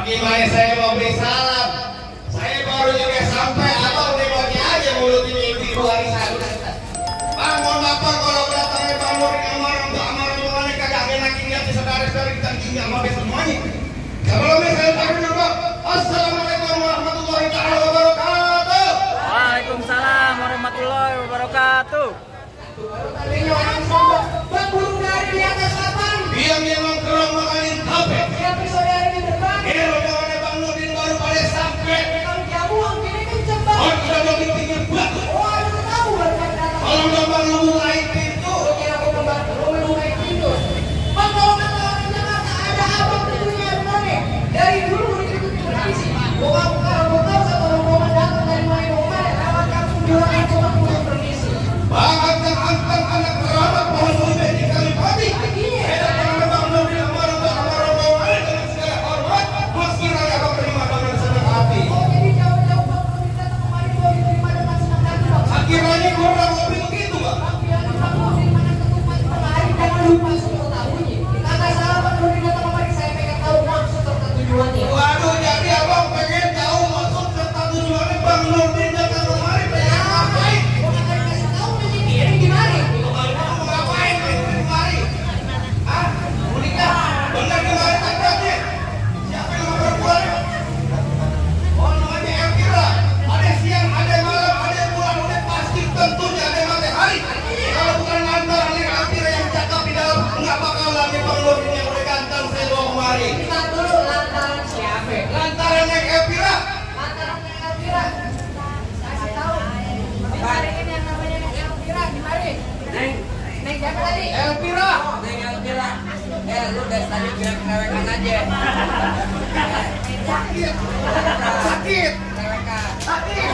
Bagaimana saya mau beri salam? Saya baru juga sampai, abang tengoknya aja mulut ini ibu warisan. Bang, mohon maaf kalau datangnya Bang Nur ini amaran kagak enak ini hati saudara-saudara kita ini sama semuanya. Sebelumnya saya ucapkan Bang, assalamualaikum warahmatullahi wabarakatuh. Waalaikumsalam warahmatullahi wabarakatuh. Bang burung dari di atas papan. Biang dia mengkerong makanin tape. Siapa saudara di depan? Rombongannya Bang Nurdin baru pada sampai. Kalau jamu ini kenceng bang. Oh, kita udah di pinggir batu. Oh, aku tahu baru pada datang. Tolong dong Bang lu bukain pintu. Kira aku membantu, lu bukain pintu. Bang, kalau kata orang Jakarta ada abang tentunya benar. Dari dulu itu tradisi. Bukan satu rombongan datang dari mana lewat kampung Juragan cuma punya permisi. Bang, anteng anak kerabat pohon ubi di Kalipati. Beda dengan Bang Nurdin sama rombongannya dengan segala hormat. Meski raya Bang terima dengan senang hati. Oh, jadi jauh-jauh bang Nurdin datang kemari mau diterima dengan senang hati bang. Akhirnya kurang lebih begitu Bang. Bang, biar Bang Nurdin mana ketupat kemari jangan lupa suruh tahunya. Kata salah Bang Nurdin datang kemari saya pengen tahu maksud serta tujuannya. Waduh, jadi abang pengen tahu maksud serta tujuannya Bang Nurdin datang kemari pengen ngapain? Bukan dikasih tahu nanti ini gimana? Mau ngapain kemari? Hah? Mau nikah? Bener kemarin tandanya? Siapa yang nama perempuannya? Oh, namanya Elvira. Ada siang, ada malam, ada bulan, udah pasti tentunya ada matahari. Kalau bukan lantaran yang Elvira yang cakep di dalam, nggak bakal lagi Bang Nurdin yang udah ganteng saya bawa kemari. Kita dulu lantaran siapa? Lantaran yang Elvira. Lantaran yang Elvira. Kasih tahu. Kemarin ini yang namanya Neng Elvira gimana? Neng siapa tadi? Elvira. Neng Elvira, lu dari tadi bilang kerewekan aja. Sakit. Sakit. Kerewekan. Sakit.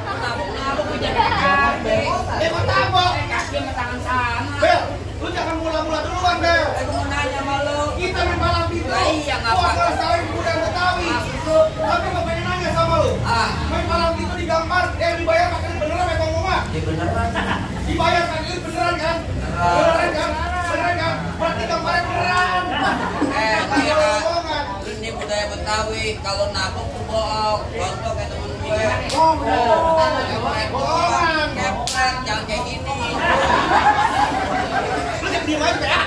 Nabuk-nabuk gue jadi kaki. Mau tabok. Kaki sama tangan sama. Bel, lu jangan mula-mula duluan, Bel. Aku mau nanya sama lu. Kita main malam itu. Lah iya, ngapa? Gua ngerasain budaya Betawi. Tapi gak pengen nanya sama lu. Ah. Main malam itu digambar, dibayar pakai duit beneran ya Bang Mama? Ya beneran. Dibayar pakai duit beneran kan? Beneran kan? Beneran kan? Berarti gambarnya beneran. Kira Bohongan. ini budaya Betawi, kalau nabok tuh bohong. Contoh kayak temen gue. Bohongan. Kepret, jangan kayak gini. Lu jangan diem aja ya.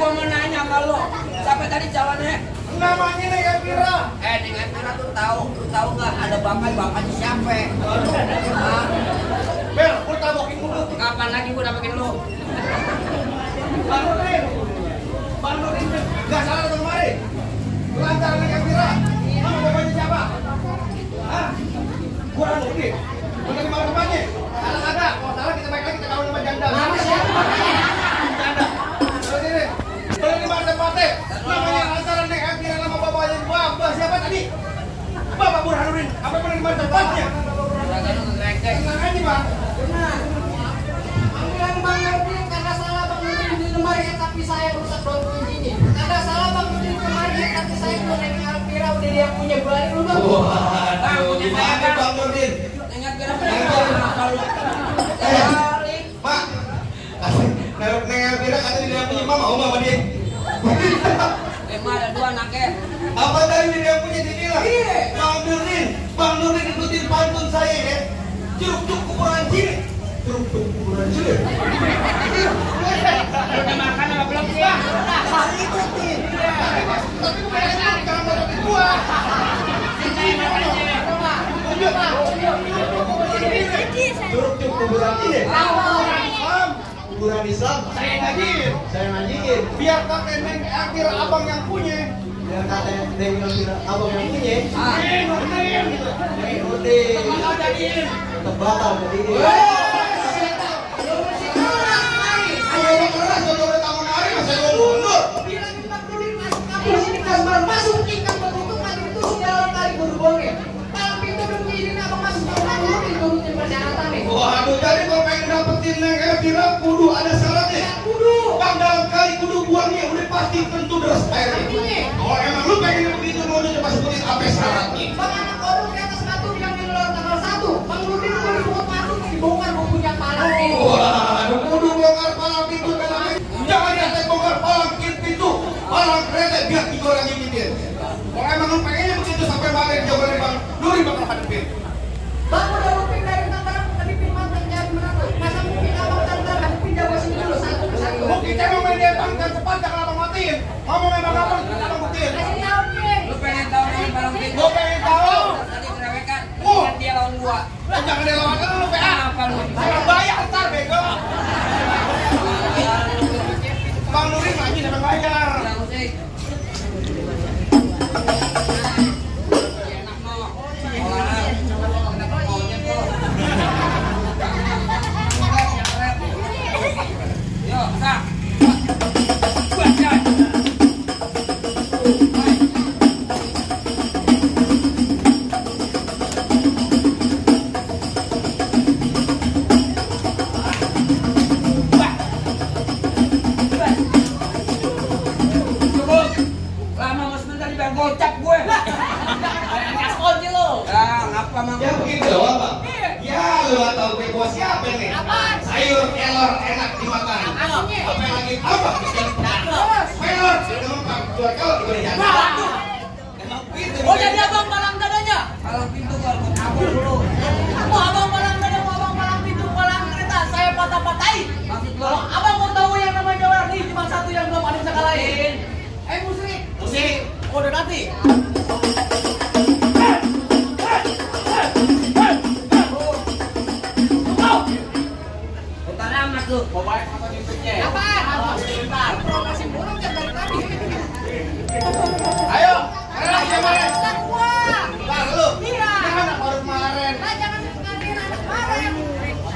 Gua mau nanya sama lu. Siapa tadi calonnya? Namanya Neng Elvira. Dengan Elvira tuh lu tahu nggak ada bapaknya siapa? Hah? Bel, gua tabokin dulu. Kapan lagi gua dapetin lu? Bang Nurdin. Bang Nurdin nggak salah datang kemari. Lantaran Neng Elvira. Nama bapaknya siapa? Hah? Gua Nurdin. Bukan di bapaknya. Salah ada. Kalau salah kita baik lagi kita kawin sama janda. Nama siapa? Janda. Terus ini. Boleh di mana tempatnya? Namanya lantaran Neng Elvira nama bapaknya. Bapak siapa tadi? Bapak Burhanuddin. Apa pernah di mana tempatnya? Tenang aja Bang. Benar. Panggilan Bang Nurdin karena salah Bang Nurdin di lemari tapi saya rusak dong kuncinya. Karena salah Bang Nurdin di lemari tapi saya udah Neng Elvira udah dia punya balik lu Bang. Waduh, gimana Bang Nurdin? Dengan Elvira kenapa lu? Balik. Mak, Neng Elvira katanya dia punya mama, sama dia. Emang ada dua anaknya. Apa tadi dia punya dibilang? Iya. Bang Nurdin ikutin pantun saya ya. Curug-curug kuburan ciri. Curug-curug kuburan ciri. Udah makan apa belum sih? Saya ikutin. Tapi kebanyakan jangan motokin gua. Curug-curug kuburan ciri. Kuburan Islam. Saya ngajiin. Biar kakek Neng Elvira abang yang punya. Biar kakek Neng Elvira abang yang punya. Nurdin. Mau jadiin. Tetap batal jadiin. Ayo keras kalau udah tahun hari masa gua mundur. Bilangin Bang Nurdin masuk kampus sini kasbar masuk ikan tertutup mati ditusuk dalam kali berhubungnya. Kalau pintu udah begini abang masuk Bang Nurdin turutin persyaratan nih. Waduh, jadi kalau pengen dapetin Neng Elvira kudu ada syaratnya. Terus akhirnya, kalau emang lu pengen begitu, lu coba sebutin apa syaratnya. Bang anak kodok di atas batu yang mengeluarkan tanggal 1. Bang Nurdin itu disebut masuk dibongkar bukunya palang. Wah, kudu bongkar palang pintu pelangnya. Jangan jangan bongkar palang pintu, palang kereta biar tiga orang yang nyetir. Kalau emang lu pengennya begitu sampai balik jawabannya Bang Nuri bakal hadepin. Bang udah lupin dari tangan tadi mantan nyari menang. Masa mungkin abang tangan hadepin jawa sini dulu satu persatu. Mungkin saya mau main dia Bang dan cepat jangan abang matiin. Ngomong emang abang abang matiin. Kasih tahu nih. Lu pengen tahu yang paling pintu? Gua pengen tahu. Tadi cerewekan. Oh. Kan dia lawan gua. Jangan dia lawan lu PA. Apa lu? Saya bayar ntar bego. Bang Nuri lagi sampai bayar. Bilang musik. Enak mau. Enak maunya kok. Yo, sak. Baca. Lama mas bentar dibilang gocap gue. Gaskol sih lo. Ah, ngapa mang? Ya begitu doang Bang. Ya lu gak tahu bego siapa nih? Apaan? Sayur kelor enak dimakan. Apanya? Apa yang lagi? Apa? Kelor. Emang Bang jual kelor gimana jangan? Waduh. Emang gitu. Oh jadi abang palang dadanya? Palang pintu kalau mau kabur dulu. Mau abang palang dada, mau abang palang pintu, palang kereta, saya patah-patahin. Maksud lo? Kalau abang mau tahu yang namanya orang ini cuma satu yang belum ada yang bisa kalahin. Musrik. Musik. Oh, udah nanti. Bentar amat lu. Mau bayar apa pintunya? Apaan? Bentar. Promosi burung kan dari tadi. Ayo. Ayo siapa nih? Lah gua. Bang lu. Iya. Jangan baru kemarin. Nah, jangan ngatain anak kemarin.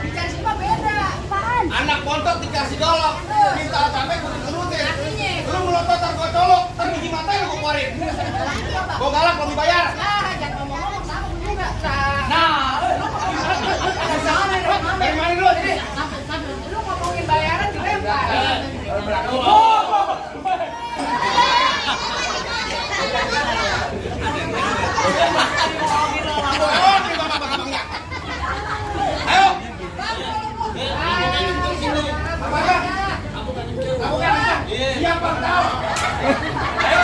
Bicara sih mah beda. Apaan? Anak montok dikasih golok. Minta sampai gue diturutin. Artinya. Lu melotot ntar gue colok. Ntar biji mata lu gue keluarin. Gue galak belum dibayar. Ah, jangan ngomong-ngomong sama gua juga. Nah. Dari mana dulu? Lu ngomongin bayaran dilempar. Ayo. Siapa tahu? Ayo.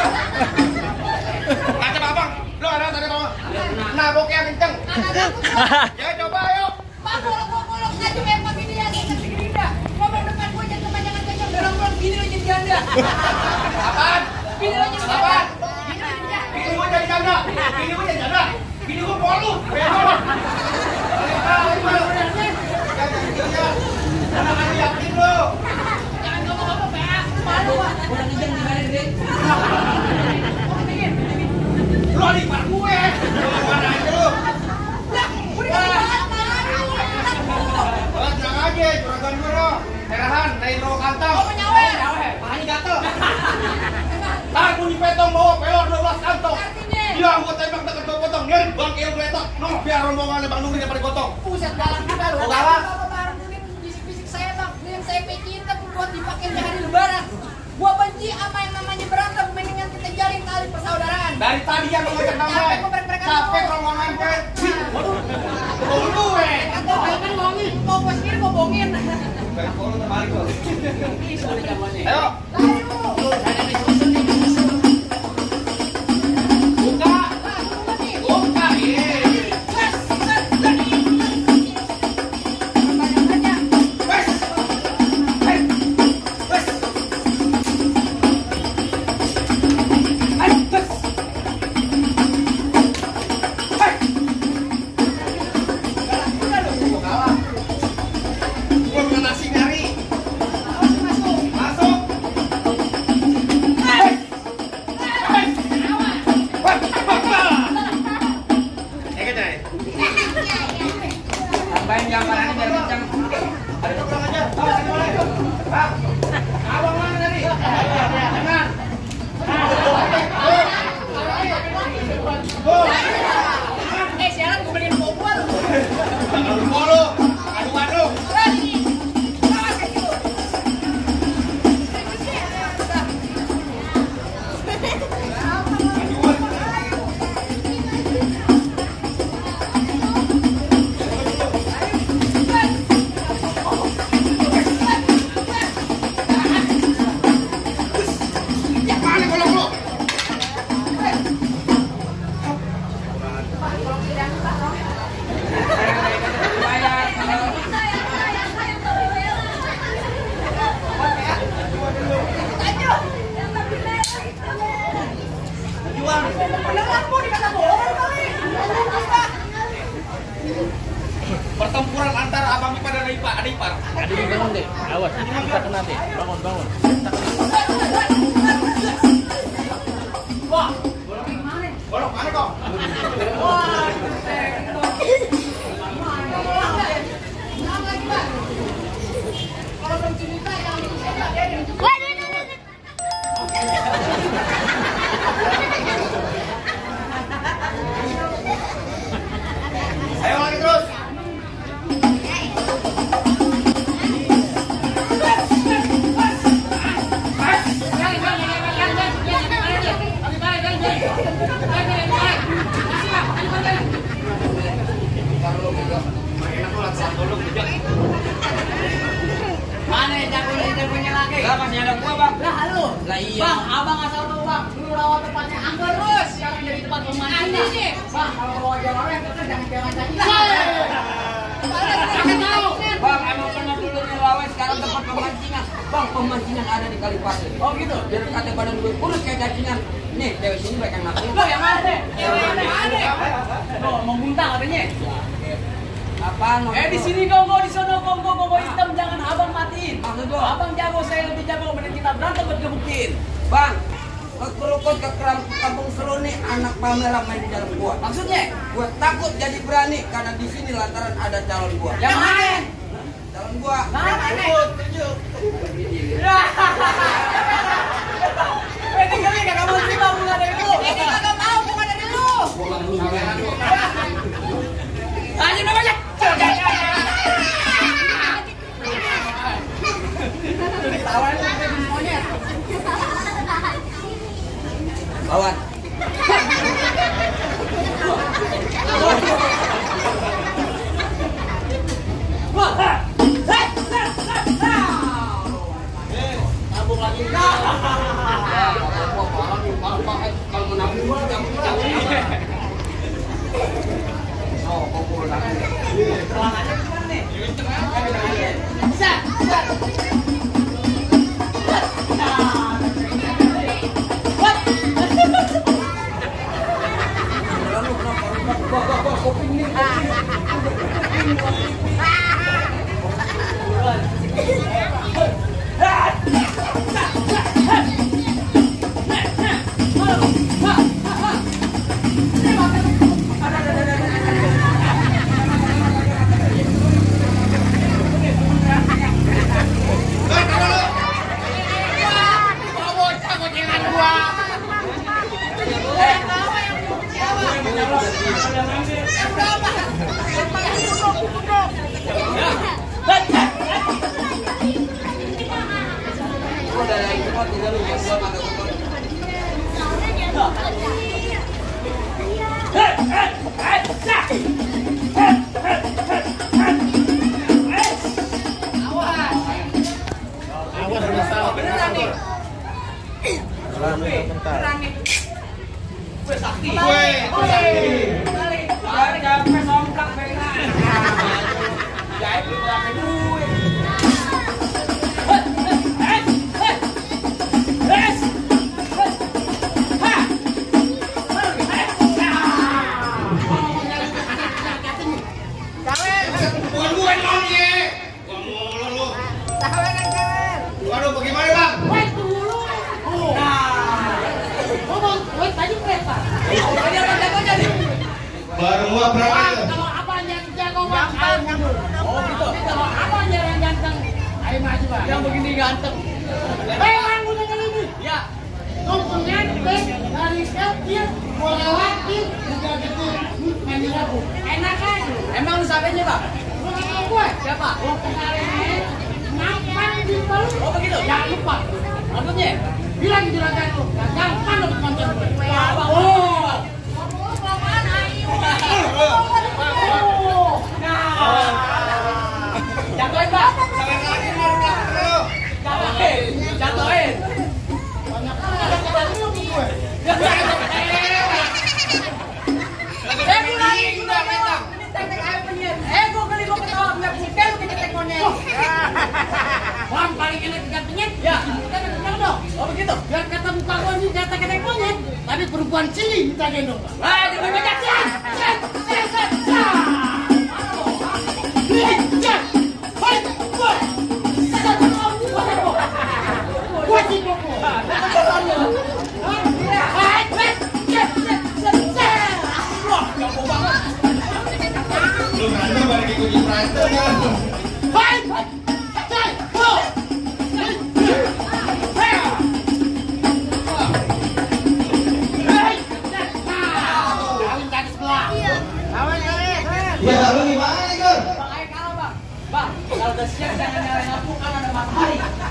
Kaca abang. Lu ada tadi abang. Nah, bokeh kenceng. Ya coba ayo. Bang, kalau gua kolok aja kayak pakai dia, saya segini dah. Ngomong depan gua jangan kebanyakan cocok. Dorong-dorong gini lo jadi janda. Apaan? Gini lo jadi janda. Apaan? Gini lo jadi janda. Bini gua jadi janda. Bini gua jadi janda. Bini gua polu. Bego. Jangan yakin lu. Jangan ngomong-ngomong, Pak. Malu, Pak. Udah ngejeng di mana deh? Mau bikin. Lu adik par gue. Lu mana aja lu? Lah, udah dibahas, Pak. Oh, tenang aja, juragan gue no. Herahan, naik roh kantong. Oh, menyawer. Makanya gatel. Ntar bunyi petong bawa pelor 12 kantong. Artinya. Bilang gue tembak dekat potong. Ngerit bang keo geletok. No, biar rombongannya Bang Nuri daripada gotong. Buset, galak juga lu. Oh, galak. Bapak bareng ini bisik-bisik saya, Bang. Ini yang saya cinta buat dipakai di hari lebaran. Gua benci sama yang namanya berantem, mendingan kita jalin tali persaudaraan. Dari tadi yang lu ngajak nama. Capek gua mereka. Capek kalau mau ngempet. Waduh. Bohong gue. Atau kan bohongin, mau gua sendiri gua bohongin. Dari kono terbalik kok. Ih, sudah zamannya. Ayo. Ayo. Buka. Lah, tunggu nih. Buka. Iya. Wes, banyak aja. Wes. Hei. Wes. Hei. Wes. Hei. Galak juga lu. Gua kalah. Gua bukan nasi nyari. Awas masuk. Masuk. Hei. Hei. Awas. Wah, wah, wah. Ya kan, Jay? Tambahin gambarannya biar kencang. Ada yang kurang aja. Awas, sini boleh. Bang, abang mana tadi? Jangan. Siaran gua beliin popor. Jangan lupa lu. Aduan lu. Awas, kita kena deh. Bangun, bangun. Wah, bolong gimana? Bolong mana kok? Wah, kalau belum cerita yang Ayo lagi terus. mana jagonya lagi? Lah masih ada gua, Bang. Lah halo. Lah iya. Bang, abang asal tahu bang, dulu rawat tempatnya angker terus. Sekarang jadi tempat pemancingan. Bang, kalau bawa jalan orang kita jangan cari. Bang, emang pernah dulu Nelawe, sekarang tempat pemancingan. Bang, pemancingan ada di Kalipasir. Oh gitu. Biar kata badan gue kurus kayak cacingan. Nih, cewek sini baik yang ngapain. Lo yang mana? Yang mana? Oh, mau muntah katanya. Apaan? Di sini kongko, di sono kongko hitam, jangan abang matiin. Maksud lo? Abang jago, saya lebih jago, mending kita berantem buat gebukin. Bang, kerukut ke kampung Seruni, anak pameran main di dalam gua. Maksudnya? Gua takut jadi berani karena di sini lantaran ada calon gua. Yang mana? Calon gua. Mana? Ini kali kagak mau terima bunga dari lu. Ini kagak mau bunga dari lu. Ayo namanya. Tawarin semuanya. Bawan. Tabung lagi. Kalau menabung gua oh, pukul lagi. Ruangannya gimana nih? Set. Bukan gue yang mau nih. Gua mulu lu. Waduh, bagaimana bang? Baru gua berapa itu? Kalau abang yang jago bang, ayo mundur. Oh gitu. Kalau abang yang ganteng, ayo maju bang. Yang begini ganteng. Bang, udah kali ini. Ya. Ngomongnya dari kecil, mau lewatin, udah gitu, main lagu. Enak kan? Emang lu siapanya bang? Lu kenal gue? Siapa? Lu kenalin nampan di Palu. Oh begitu? Jangan lupa. Maksudnya, bilang juragan lu, gampang lu nonton gue. Oh. Jatuhin bang. Sampai lagi mau belakang lu. Jatuhin. Bang, paling enak ikan penyet. Ya. Kita gendong dong. Oh begitu. Biar kata muka gua ini kata ketek monyet. Tapi perempuan sini kita gendong. Wah, jangan banyak sih. Set.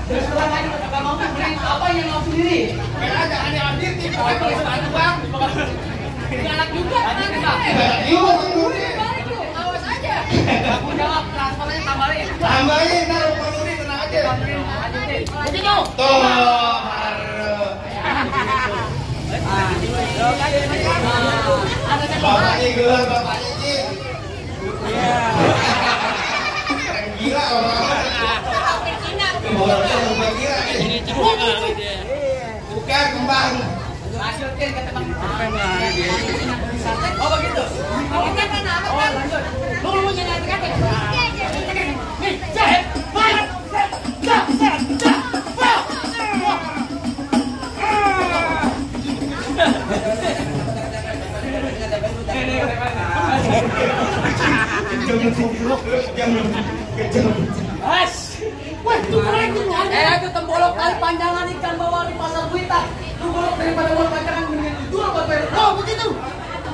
Terus pulang lagi kata Bang Mamat, beli apa yang mau sendiri? Kayak ada adik nih, kalau pakai sepatu bang. Galak juga kan Bang. Yuk, tunggu. Balik lu, awas aja. Aku jawab transfernya tambahin. Tambahin, taruh Bang Nuri, tenang aja. Begitu. Tuh, bapaknya gelar, bapaknya Cik. Gila orang. Orangnya sampai gila nih. Bukan kembang. Hasil tin kata Bang Mamat. Oh begitu. Kita kan apa kan? Lu jangan hati-hati. Nih, set. Wah, itu keren tuh. Itu tembolok kali panjangan ikan bawal di pasar Kuitang. Lu golok daripada golok panjangan mendingan dijual buat bayar. Oh, begitu.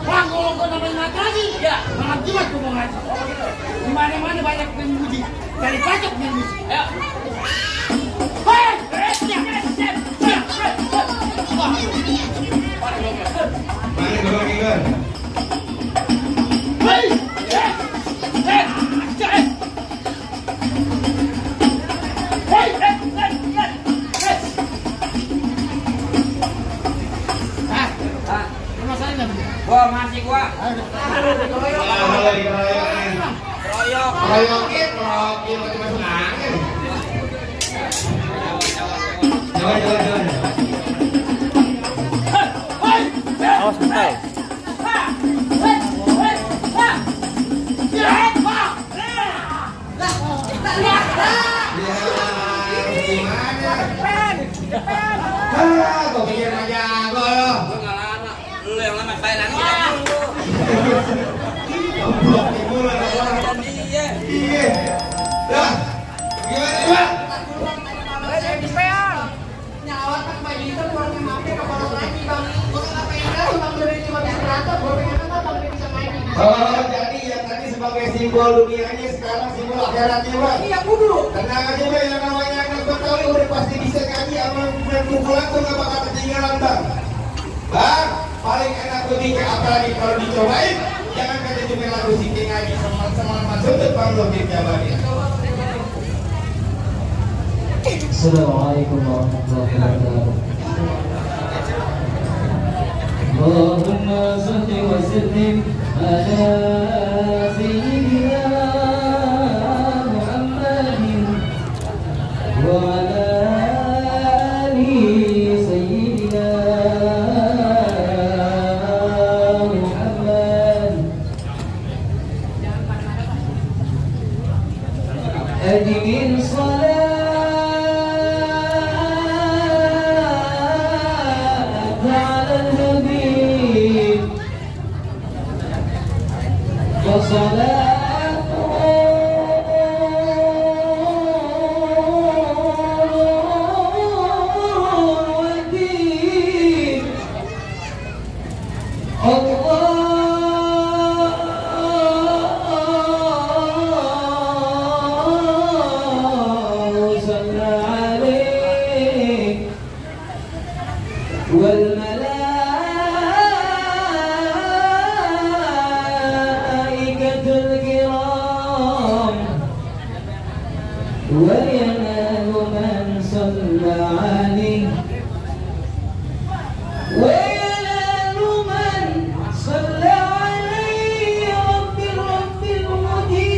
Wah, kalau kau namanya ngaji lagi. Ya. Sangat jimat kau mau ngaji. Oh begitu. Di mana-mana banyak yang muji. Dari pajak yang muji. Ayo. Hei! Mana gelar gelar? Hei! Gua masih gua. Lagi merayakan. Royok. Royokin, royokin macam-macam angin. Jangan. Awas bentar. Ya, gimana? Kau pikir aja gua lo. Gua enggak lama. Lu yang lama Thailand kita dulu. Goblok ibu lo orang. Dan dia. Iya. Dah. Gimana? Nyawat kan Pak Jito kurangnya mampir ke Pondok Lagi Bang. Gua ngapain dah Bang beli cuma bisa berantem. Gua pengen apa Bang bisa main. Oh, jadi yang tadi sebagai simbol dunianya sekarang simbol akhiratnya, Bang. Iya kudu. Tenang aja, Bang, yang namanya anak Betawi udah pasti bisa ngaji sama pukulan tuh nggak bakal ketinggalan, Bang. Bang, paling enak ketika apalagi kalau dicobain, jangan kata cuma lagu Siti ngaji sama sudut Bang Logik jawabannya. Assalamualaikum warahmatullahi wabarakatuh. Allahumma salli wa sallim ala sayyidina Muhammadin wa ala ali sayyidina Muhammad. Admin salat وصلاة والدين الله صل عليه والملائكة الكرام وينال من صلى عليه وينال من صلى عليه رب المدين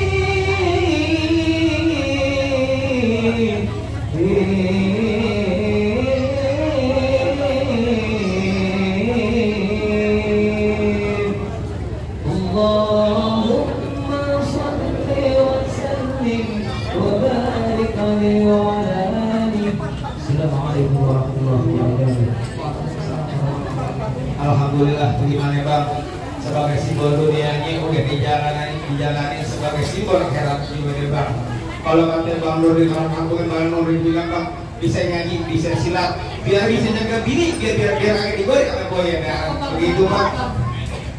اللهم صل وسلم وبارك عليه وعلى آله. السلام عليكم ورحمة الله وبركاته. Alhamdulillah, bagaimana Bang? Sebagai simbol dunianya udah dijalani sebagai simbol akhirat juga deh Bang. Kalau kata Bang Nur di kampung Bang Nur bilang Bang, bisa nyanyi, bisa silat, biar bisa jaga bini, biar agak digoreng sama boy ya. Begitu Bang.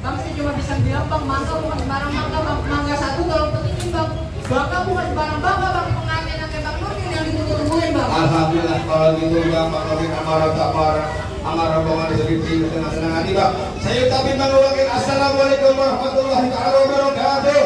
Bang saya cuma bisa bilang Bang, mangga bukan sembarang mangga Bang. Mangga satu kalau penting Bang. Bangga bukan sembarang bangga Bang. Pengantin sampai Bang Nur yang ditunggu-tungguin Bang. Alhamdulillah. kalau gitu gampang lagi amarah tak marah. Amarah bawa dari sini dengan senang hati Pak. Saya ucapin mengucapkan assalamualaikum warahmatullahi wabarakatuh.